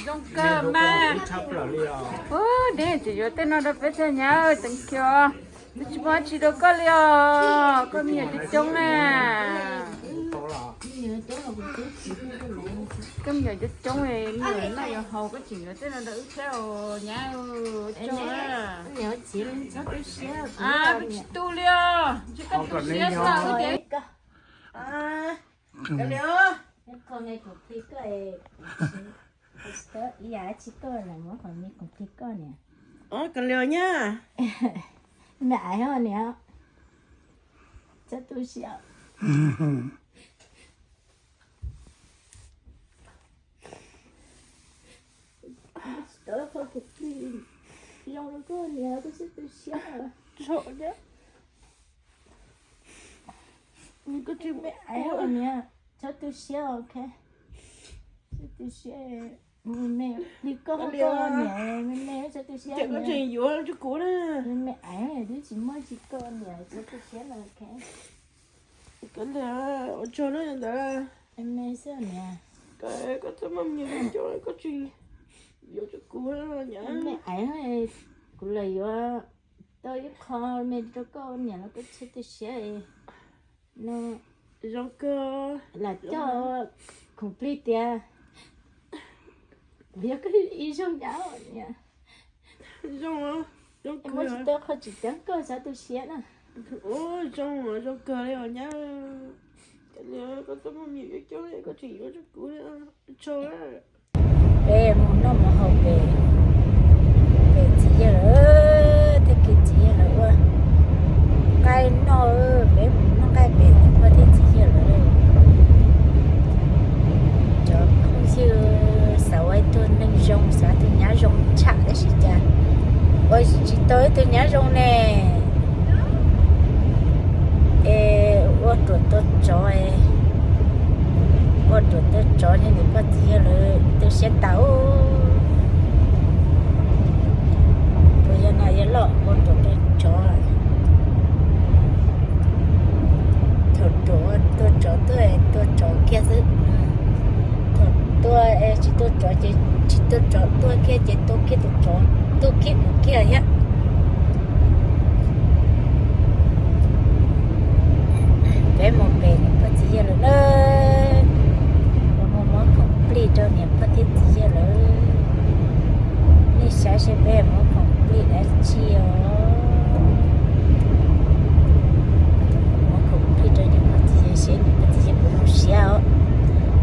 Zoo kawg mas. Ub, deb tseem yuav tej no rau peb thiab nyab, teev kiag os. Twb tsis muaj dab tsi rau koj li os, koj me nyuam coob coob na. Koj me nyuam coob coob, me nyuam noj yuav haus, koj tseem yuav tej no rau wb thiab os nyab. Tsis tu li os, ntshe koj tu siab xwb wb ces. Koj li nyab. Me aiv hos niam, txhob tu siab. Tsis tau qhov kuv plig zoo rau koj niam, koj txhob tu siab. Me aiv hos niam, txhob tu siab, ok. Txhob tu siab. Me me li koj, koj niam me me txhob tu siab. Koj tseem yuav rau kuv na. Me aiv twb tsis muaj tsis koj niam, txhob tu siab los, ok. Koj ua tsaug na ntawd. Me me xwb niam. Koj txhob muaj me nyuam coob, koj tseem yuav rau kuv niam. Me aiv, kuv los yuav tau ib qho me rau koj niam los koj txhob tu siab. No zoo kawg, lam coj khoom plig tias yog koj ib zaug nyab niam. Zoo, zoo kawg. Muab tsis tau qhov tsis ceeb koj txhob tu siab na. Zoo, zoo kawg li os nyab. Koj txhob muaj me nyuam coob, koj tseem yuav rau kuv, tsaug. Peb mus noj mov hauv pem, pem txiv yawg lawv, tej kev txiv yawg lawv ua nqaij noj, peb mus noj nqaij pem pog thiab txiv yawg lawv. Cov phooj ywg, xav ua ib tug neeg zoo, xav ua tus nyab zoo tshaj tab sis cas ua tsis tau ib tug nyab zoo ne. Es ua ruam tua tsov, ua ruam tua tsov ne, niam pog txiv yawg lawv tu siab tau. Puas yog no yog loj ua ruam tua tsov. Thaum ruam tua tsov tuaj, tua tsov kiag xwb. Thaum tua, tsis tua tsov ces tsis tua tsov, tua kiag ces tua kiag tus tsov, tua kiag kuv kiag thiab. Peb mus pem niam pog txiv yawg lawv na, mus muab khoom plig rau niam pog thiab txiv yawg lawv. Nej saib seb peb muab khoom plig dab tsi os. Muab khoom plig rau niam pog txiv yawg seb niam pog txiv yawg puas zoo siab os.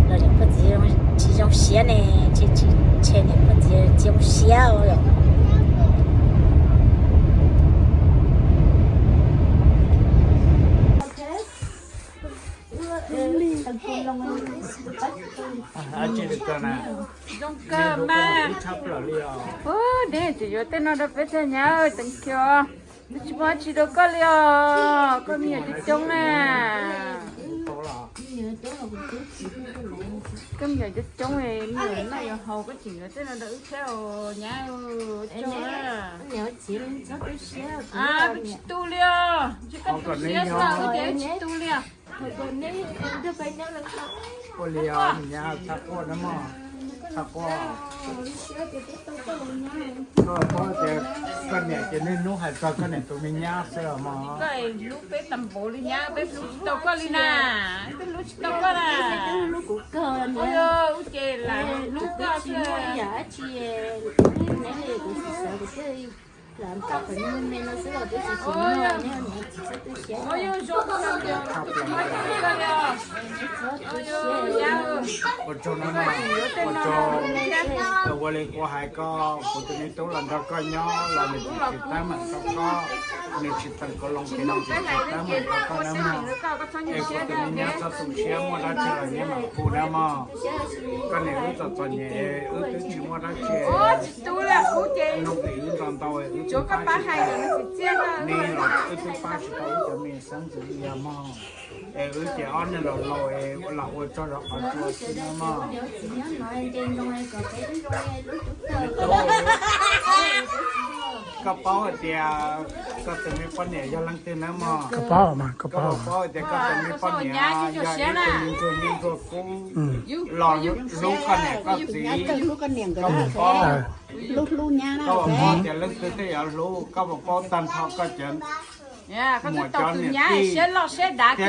Los niam pog txiv yawg tsis zoo siab ne, tsis, tsis, ntshe niam pog txiv yawg tsis zoo siab os. Zoo kawg mas. Ub, deb tseem yuav tej no rau peb thiab nyab, teev kiag os. Twb tsis muaj dab tsi rau koj li os, koj me nyuam coob coob na. Koj me nyuam coob coob, me nyuam noj yuav haus, koj tseem yuav tej no rau wb thiab os nyab. Tsis tu li os, ntshe koj tu siab xwb wb ces tsis tu li os. Ua li os nyab, txhob quaj na mog, txhob quaj. Koj paub tias koj niam ces niaj hnub hais txog koj niam tus me nyab xwb los mog. Koj hlub peb tag npaum li nyab, peb hlub tsis tau koj li na, peb hlub tsis tau koj na. Ua li ces lam hlub koj xwb. Ua tsaug na, ua tsaug, ua li kuv hais koj, kuv tus me tub los nrog koj nyob los nws tsis tsis teeb meem rau koj, nws tsis teem koj los ces nws tsis tsis teeb meem rau koj na mog. Es kuv tus me nyab txhob tu siab, muaj dab tsi los nyab mam hu na mog. Koj niam wb txom txom nyem, wb twb tsis muaj dab tsi. Nug vim wb nto ntau, wb tsis pab tsis tau. Nej los wb twb pab tsis tau wb cov me xeeb ntxwv li os mog. Es wb ces ob neeg laus laus es lam ua tsaug zog qhov tsua xwb na mog. Koj paub hais tias koj tus me poj niam yog leej twg na mog? Koj paub mas, koj paub. Koj paub hais tias Koj tus me poj niam yog ib tug me ntsuag yeej ntsuag kub los hlub koj niam koj txiv, koj puas paub, koj puas paub tias leej twg thiaj yuav hlub, koj puas paub tag nrho koj cov muam cov niam tij thiab cov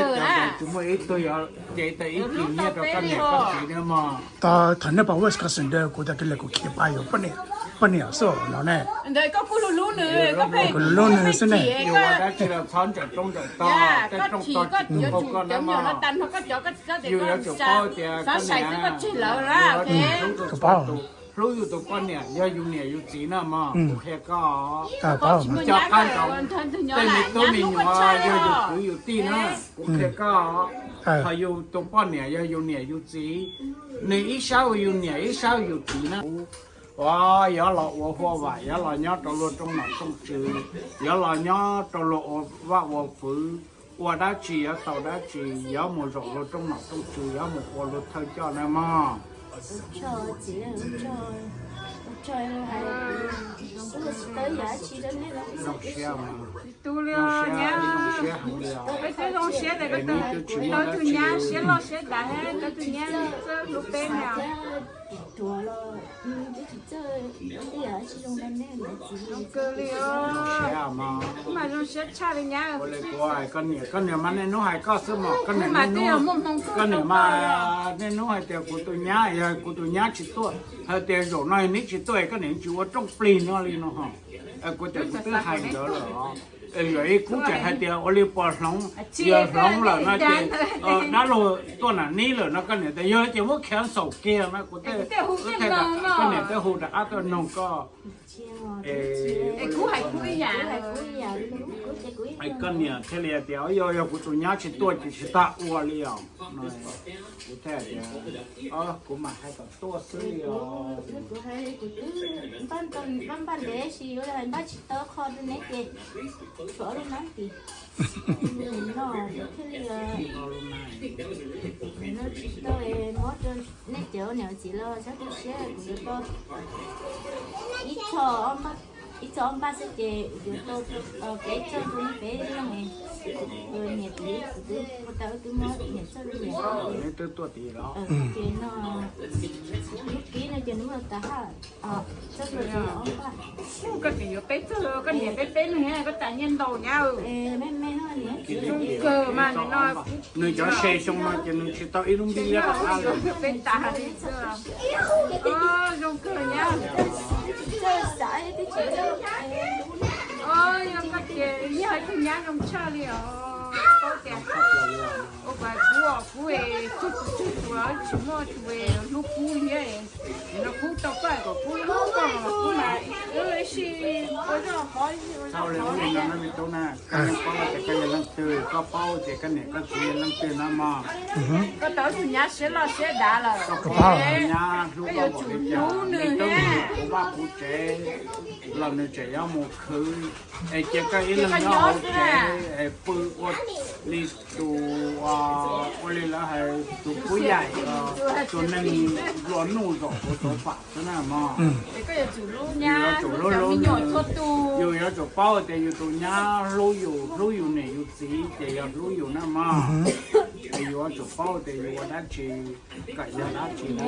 tsis muaj ib tug yuav cev tau ib kis nyiaj rau koj niam koj txiv thiab mog. Thaum nej pom Wisconsin ntawd kuv tag kis li kuv khiav pab yuav poj niam xwb no ne. Kuv hlub nws xwb ne. Yus ua dab tsi los txhob ntsawm rooj ntsawm tog, tej rooj tog tsis tu hau koj na mog. Yus yuav tsum paub tias koj niam, yus yuav tsum paub tus hlub yus tus poj niam yog yus niam yus txiv na mog. Kuv qhia koj, cov qab nroo, tej me tub me nyuam yog yus kwv yus tij na. Kuv qhia koj, ho yus tus poj niam yog yus niam yus txiv, nws ib sab ua yus niam ib sab ua yus txiv na. Uas yuav los ua huaj vam, yuav los nyob rau luag rooj nom rooj tswv, yuav los nyob rau luag ua vaj ua fwv, ua dab tsi yuav tau dab tsi, yuav mus zaum luag rooj nom rooj tswv, yuav mus ua luag thawj coj na mog. Zoo siab, zoo siab heev li os. Peb twb zoo siab tias koj tau tus nyab siab loj siab dav, koj tus nyab txawj hlub peb na. Zoo kawg li os. Mas zoo siab tshaj li nyab. Ua li kuv hais koj niam, koj niam mas niaj hnub hais koj xwb mog, koj niam mas niaj hnub hais tias kuv tus nyab, yog kuv tus nyab tsis tuaj, hais tias zaum no neb tsis tuaj koj niam tsis ua rooj plig no li no ho. Kuv tias kuv twb hais ntawd lawm os. Yog ib kub tseem hais tias ua li puas hloov, yog hloov lawm no ces dab laug tuaj nam nib lawm no koj niam tias yog ces muab cancel kiag no kuv tej, koj niam twb hu rov qab tuaj noog koj. Koj niam thiaj li tias yog, yog kuv tus nyab tsis tuaj ces tsis tas ua li os. Kuv thiaj tias kuv mam hais kom tuaj xwb li os. Npaj tsis tau qho rau neb ces tshuav lub nab tim no thiaj li no tsis tau muab rau nej cov niam txiv los txhob tu siab, kuv yuav tau ib txhom ob npaj xwb ces yuav tau peb txog rau nej peb leej niam txiv, kuv twb ua tau wb twb muab niam txog rau niam. Neb twb tuaj tid los? Ces no lub kib no ces nws muaj tas haj. Koj tseem yuav peb txog, koj niam peb peb leeg, koj tas nyiaj ntau nyab. Zoo kawg mas no. Nws cov se xyoo no ces nws tsis tau ib lub npib liab rau qab li. Peb tas li xwb. Zoo kawg nyab. Yog koj ces yog ib tug nyab zoo tshaj li os. Paub tias ua kuv, kuv es tug tus tug tus tsis muaj tus hlub kub li. No kub tau koj kom kub hlub koj, kub mas wb sib ua zoj qhov ua zoj qhov li. Koj paub tias koj yog leej twg, koj paub tias koj niam koj txiv yog leej twg no mog. Koj tau tus nyab siab loj siab dav lawm. Koj paub nyab hlub koj yuav tsum hlub nws, kuv vaj kuv tsev los nws tseem yuav mus khwv, es cia koj ib leeg nyob hauv tsev es pw ua li tus, ua li lawv hais tus kub yaim, tus neeg nplua nuj zaum hauv tauv fam xwb na mog. Yus yuav tsum hlub hlub, yus yuav tsum paub tias yus tus nyab hlub yus, hlub yus niam yus txiv ces yog hlub yus na mog. Es yus yuav tsum paub tias yus ua dab tsi kom yog dab tsi na.